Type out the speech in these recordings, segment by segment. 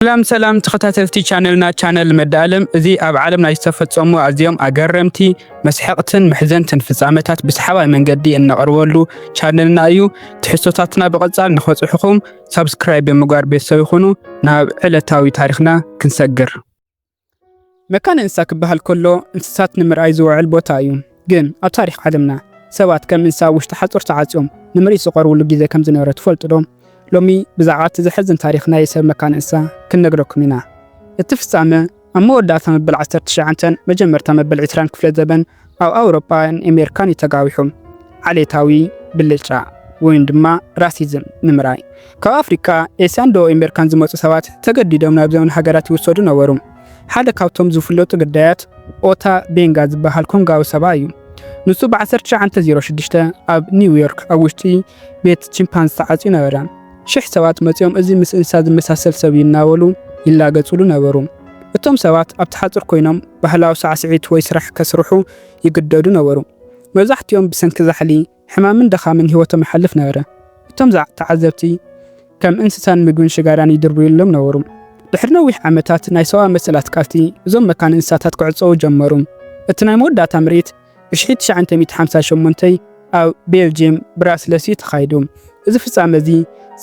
ሰላም ሰላም ተኸታተልቲ ቻነልና ቻነል መዳለም፣ እዚ ኣብ ዓለም ናይ ዝተፈጸሙ ኣዝዮም ኣገረምቲ መስሐቕትን መሕዘንትን ፍጻመታት ብሰሓባይ መንገዲ እነቕርበሉ ቻነልና እዩ። ትሕዝቶታትና ብቐጻል ንኸጽሑኹም ሳብስክራይብ ብምግባር ቤተሰብ ይኹኑ። ናብ ዕለታዊ ታሪኽና ክንሰግር። መካነ እንስሳ ክበሃል ከሎ እንስሳት ንምርኣይ ዝውዕል ቦታ እዩ። ግን ኣብ ታሪኽ ዓለምና ሰባት ከም እንስሳ ኣብ ውሽጢ ሓጹር ተዓጽዮም ንምርኢት ዝቐርብሉ ግዜ ከም ዝነበረ ትፈልጡ ዶ? ሎሚ ብዛዕባ እቲ ዘሕዝን ታሪኽ ናይ ሰብ መካነ እንስሳ ክንነግረኩም ኢና። እቲ ፍጻመ ኣብ መወዳእታ መበል ዓሰርተ ትሽዓተን መጀመርታ መበል ዕስራን ክፍለ ዘበን ኣብ ኣውሮጳን ኣሜሪካን እዩ ተጋዊሑ። ዓሌታዊ ብልጫ ወይም ድማ ራሲዝም ንምርኣይ ካብ ኣፍሪቃ፣ ኤስያን ዶ ኣሜሪካን ዝመጹ ሰባት ተገዲዶም ናብ ዘመን ሃገራት ይውሰዱ ነበሩ። ሓደ ካብቶም ዝፍለጡ ግዳያት ኦታ ቤንጋ ዝበሃል ኮንጋዊ ሰብኣይ እዩ። ንሱ ብ1906 ኣብ ኒውዮርክ ኣብ ውሽጢ ቤት ቺምፓንዚ ተዓጽዩ ነበረ። ሽሕ ሰባት መጺኦም እዚ ምስ እንስሳ ዝመሳሰል ሰብ እዩ እናበሉ ይላገጹሉ ነበሩ። እቶም ሰባት ኣብቲ ሓጹር ኮይኖም ባህላዊ ሳዕስዒት ወይ ስራሕ ከስርሑ ይግደዱ ነበሩ። መብዛሕትኦም ብሰንኪ ዛሕሊ፣ ሕማምን ድኻምን ህይወቶም ይሓልፍ ነበረ። እቶም ዛ- ተዓዘብቲ ከም እንስሳን ምግብን ሽጋራን ይድርብዩሎም ነበሩ። ድሕሪ ነዊሕ ዓመታት ናይ ሰብኣዊ መሰላት ቃልሲ፣ እዞም መካን እንስሳታት ክዕጸዉ ጀመሩ። እቲ ናይ መወዳእታ ምርኢት ብ1958 ኣብ ቤልጅየም ብራስለስ እዩ ተኻይዱ። እዚ ፍጻመ እዚ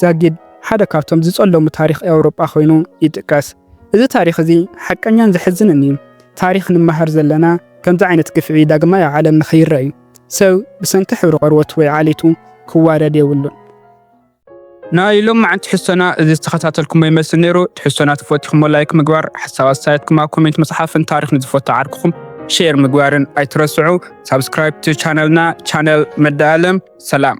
ዛጊድ ሓደ ካብቶም ዝጸለሙ ታሪኽ ኤውሮጳ ኮይኑ ይጥቀስ። እዚ ታሪኽ እዚ ሓቀኛን ዘሕዝንን እዩ። ታሪኽ ንመሃር ዘለና ከምዚ ዓይነት ግፍዒ ዳግማይ ኣብ ዓለም ንኸይረአ እዩ። ሰብ ብሰንኪ ሕብሪ ቆርበቱ ወይ ዓሌቱ ክዋረድ የብሉን። ናይ ሎማዓንቲ ትሕዝቶና እዚ ዝተኸታተልኩሞ ይመስል ነይሩ። ትሕዝቶና ተፈቲኹሞ ላይክ ምግባር፣ ሓሳብ ኣስተያየትኩም ኣብ ኮሜንት ምጽሓፍን ታሪኽ ንዝፈቱ ዓርክኹም ሼር ምግባርን ኣይትረስዑ። ሳብስክራይብ ቱ ቻነልና ቻነል መዳለም። ሰላም።